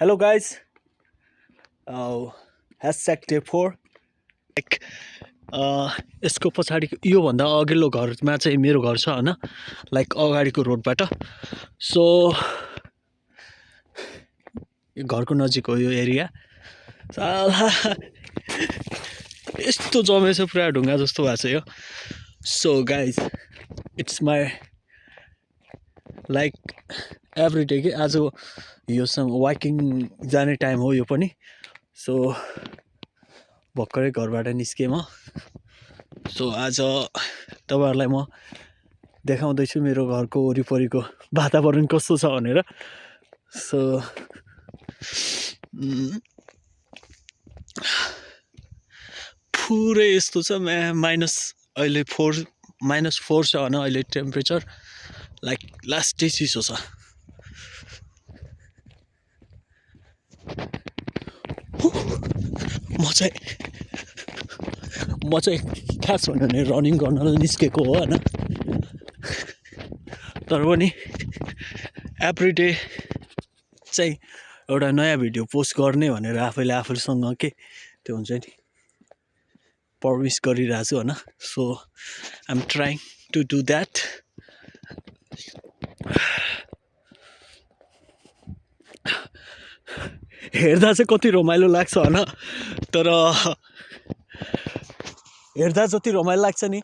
Hello guys, hashtag day 4 like यसको पछाडिको योभन्दा अघिल्लो घरमा चाहिँ मेरो घर छ हैन, लाइक अगाडिको रोडबाट। सो यो घरको नजिक हो यो एरिया। साला यस्तो जमेछ पुरा ढुङ्गा जस्तो भएको छ यो। So guys it's my like every day कि आज योसँग वाकिङ जाने टाइम हो यो पनि। सो भर्खरै घरबाट निस्केँ म। सो आज तपाईँहरूलाई म देखाउँदैछु मेरो घरको वरिपरिको वातावरण कस्तो छ भनेर। सो पुरै यस्तो छ अहिले -4 छ होइन अहिले टेम्परेचर। लाइक लास्टै चिसो छ। म चाहिँ खास भन्यो भने रनिङ गर्न निस्केको हो होइन, तर पनि एभ्री डे चाहिँ एउटा नयाँ भिडियो पोस्ट गर्ने भनेर आफूसँग के त्यो हुन्छ नि प्रमिस गरिरहेको छु होइन। So I am trying to do that. हेर्दा चाहिँ कति रमाइलो लाग्छ होइन, तर हेर्दा जति रमाइलो लाग्छ नि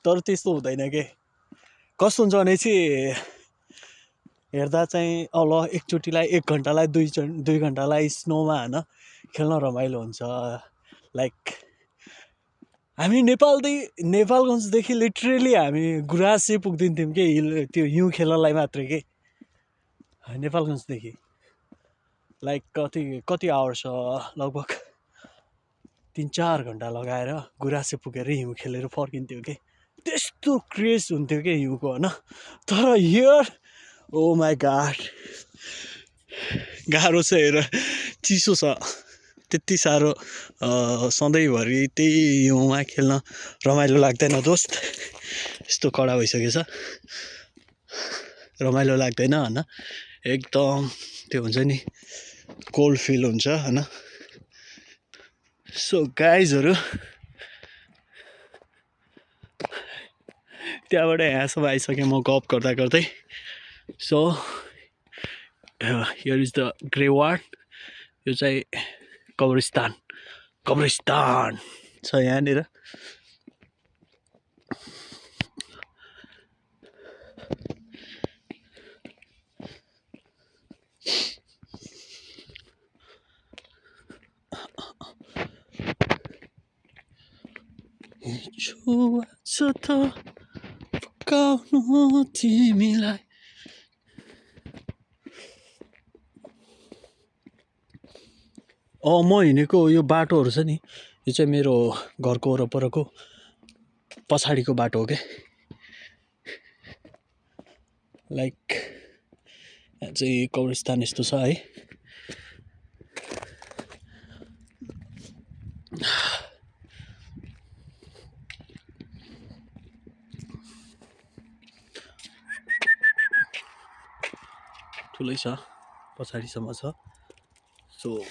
तर त्यस्तो हुँदैन के। कस्तो हुन्छ भने चाहिँ हेर्दा चाहिँ एकचोटिलाई 1 घन्टालाई 2 घन्टालाई स्नोमा होइन खेल्न रमाइलो हुन्छ। लाइक हामी नेपालगञ्जदेखि लिटरली हामी गुराँसै पुग्दिन्थ्यौँ कि त्यो हिउँ खेल्नलाई मात्रै के नेपालगञ्जदेखि। लाइक कति आवर्स लगभग 3-4 घन्टा लगाएर गुराँसे पुगेर हिउँ खेलेर फर्किन्थ्यो कि। त्यस्तो क्रेज हुन्थ्यो कि हिउँको होइन। तर हियर ओ माई गॉड गाह्रो छ हेर, चिसो छ त्यति साह्रो। सधैँभरि त्यही हिउँमा खेल्न रमाइलो लाग्दैन दोस्त। यस्तो कडा भइसकेछ, रमाइलो लाग्दैन होइन। एकदम त्यो हुन्छ नि कोल्ड फिल हुन्छ होइन। सो गाइजहरू त्यहाँबाट यहाँसम्म आइसकेँ म गफ गर्दा गर्दै। So here is the grey ward. यो चाहिँ कब्रिस्तान छ यहाँनिर। छ त फकाउनु तिमीलाई। म हिँडेको यो बाटोहरू छ नि, यो चाहिँ मेरो घरको वरपरको पछाडिको बाटो हो क्या। लाइक यहाँ चाहिँ कब्रिस्तान यस्तो छ है। ठुलै छ, पछाडिसम्म छ। So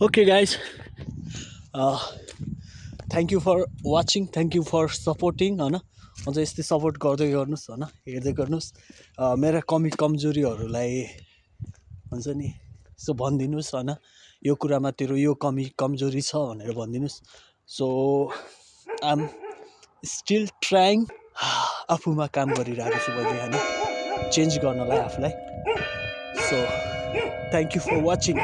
okay guys, thank you for watching, thank you for supporting होइन। अझ यस्तै सपोर्ट गर्दै गर्नुहोस् होइन, हेर्दै गर्नुहोस्। मेरा कमजोरीहरूलाई हुन्छ नि यसो भनिदिनुहोस् होइन, यो कुरामा तेरो यो कमजोरी छ भनेर भनिदिनुहोस्। So I am still trying, आफूमा काम गरिरहेको छु मैले होइन चेन्ज गर्नलाई आफूलाई। So thank you for watching.